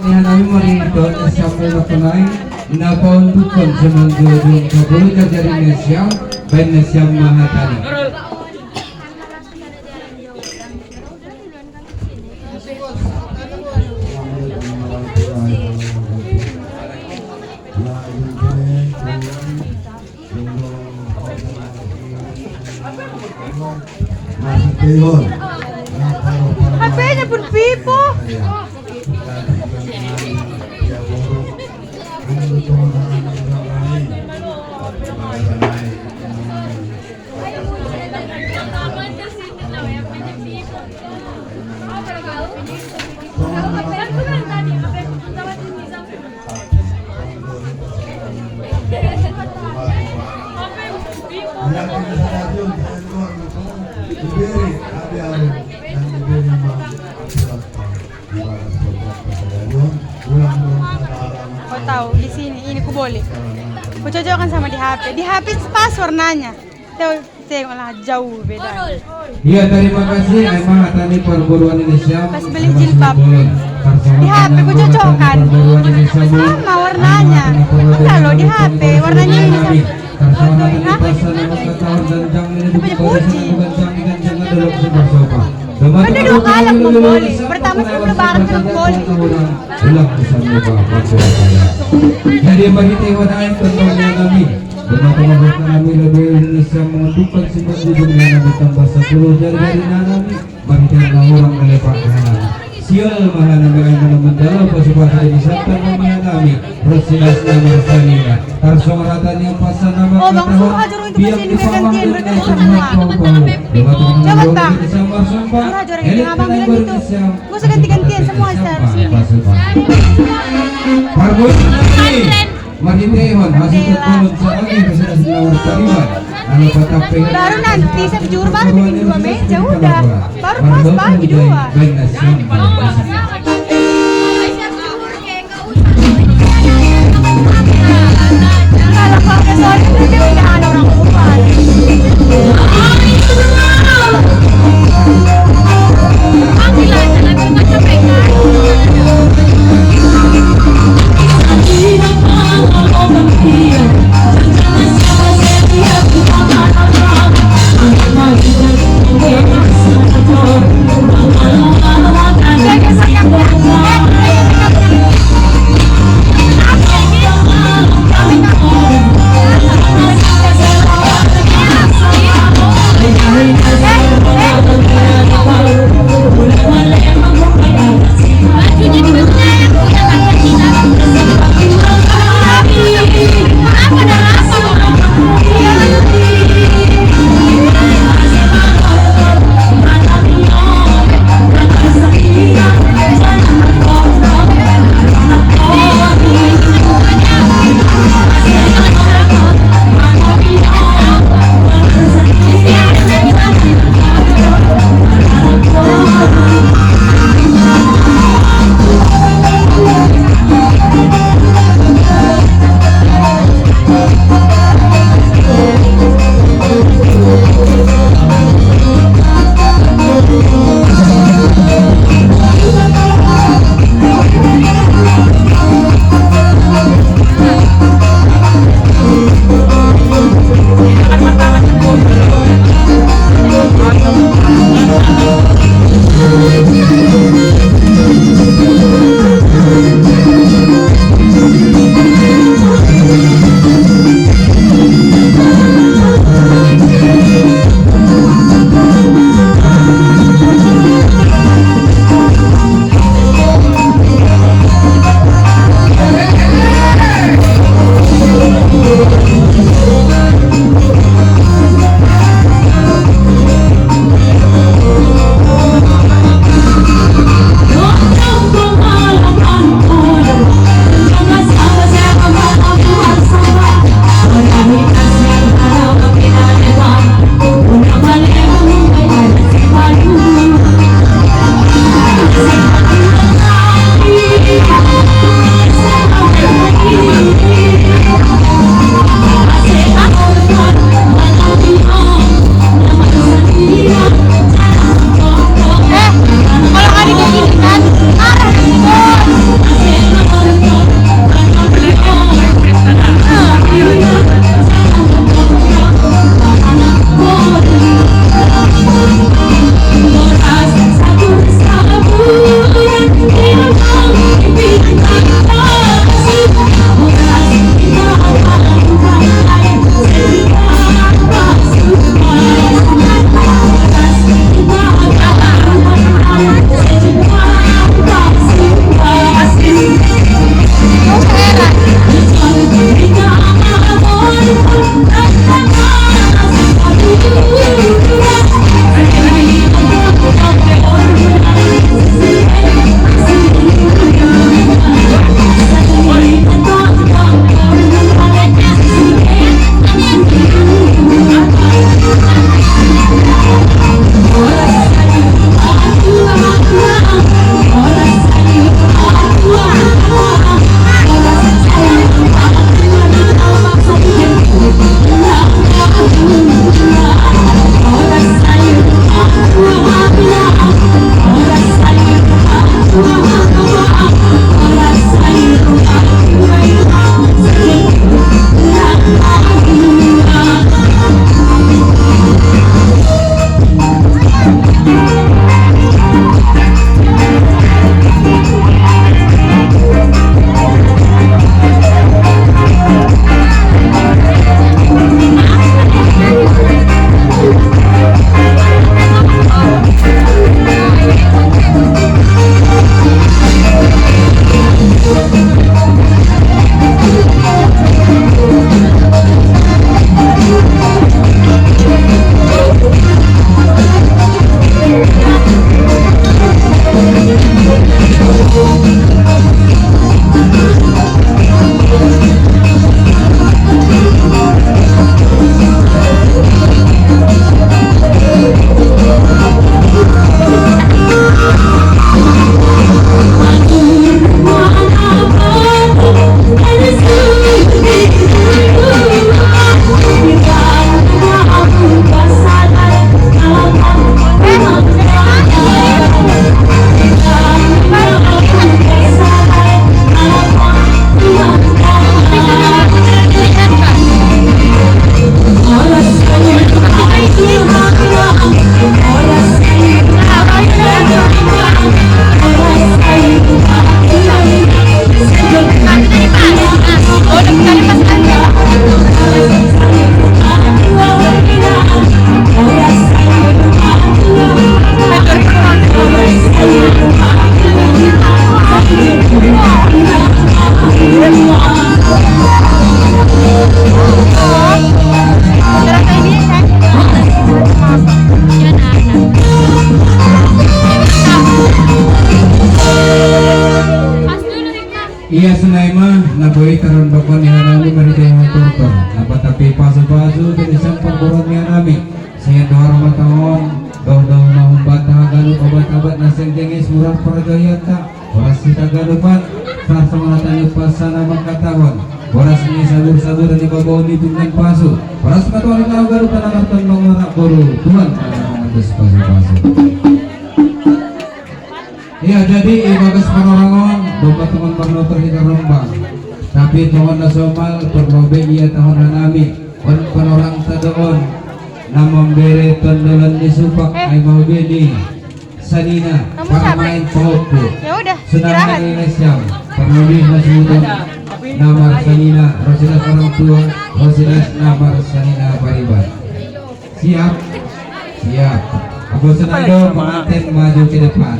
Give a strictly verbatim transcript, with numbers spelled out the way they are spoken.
Nihan nami mari doa siam na kenai, na paundukan semanjujung kabulu jajari na siam, bain na siam mahatani. H P-nya pun pipo. Kau tahu, di sini, ini ku boleh. Ku cocokkan sama di H P. Di H P pas warnanya. Tahu, tengoklah, jauh beda. Iya, terima kasih. Emang tadi perguruan Indonesia. Pas beli jilbab. Di H P ku cocokkan. Sama warnanya. Kalau di H P warnanya ini. Hah? Apa dipuji? Kan dia dua kali memboli. Pertama sebelum lebaran sudah memboli. Jadi bagi tengok naik tentunya kami. Rumah-rumah kami lebih Indonesia menguntungkan sifat di dunia nabi tambah sepuluh jari-jari nanami. Bagi orang melepak kanan. Sial mahanami ain mendalam pasupasu di sabta mamihanami. Rosilas nama salina. Tarsong ratani yang pasal nama. Oh, Bang, ketahuan. Suruh aja orang itu biar masih ini dipamanggil gantian, mereka dan semua. Coba, Bang. Suruh aja orang ini, Abang bilang gitu. Gak usah ganti-gantian semua, Ustaz. Pasupasu. Parbot nanti. Marhitehon, masih terkolong saat ini sudah senang terima. Kalau patah pengen. Baru nanti saya jujur banget bikin dua meja, udah. Baru pas bagi dua. Baik, nasi. Kalau pakai soal itu dia udah ada orang tua. Iya, Sunaima, na boi taron bakon ni hanami marita yang turtur. Na batapi pasu-pasu dari sampang buron ni hanami. Saya dohar matahon, doh-doh na humbata ganup abat-abat na seng jengis murah perjoyata. Horas kita ganupan, sar semangat tanya pasana makatahon. Horas ni sabur-sabur ni babau ni tungan pasu. Horas matahon kita ganupan anak tondong anak boru. Tuhan, anak pasu-pasu. Iya, jadi ibagas panorangon, domba teman parnotor hikar rombang. Tapi tahun nasional perlobe iya tahun hanami, on panorang tadoon, na membere tondolan di supak ai mau beni, sanina, parmain paopo. Ya udah, istirahat. Senang hari Indonesia, perlobe nasuton, namar sanina, rosidas orang tua, rosidas namar sanina pariban. Siap? Siap. Abu Senado pengantin maju ke depan.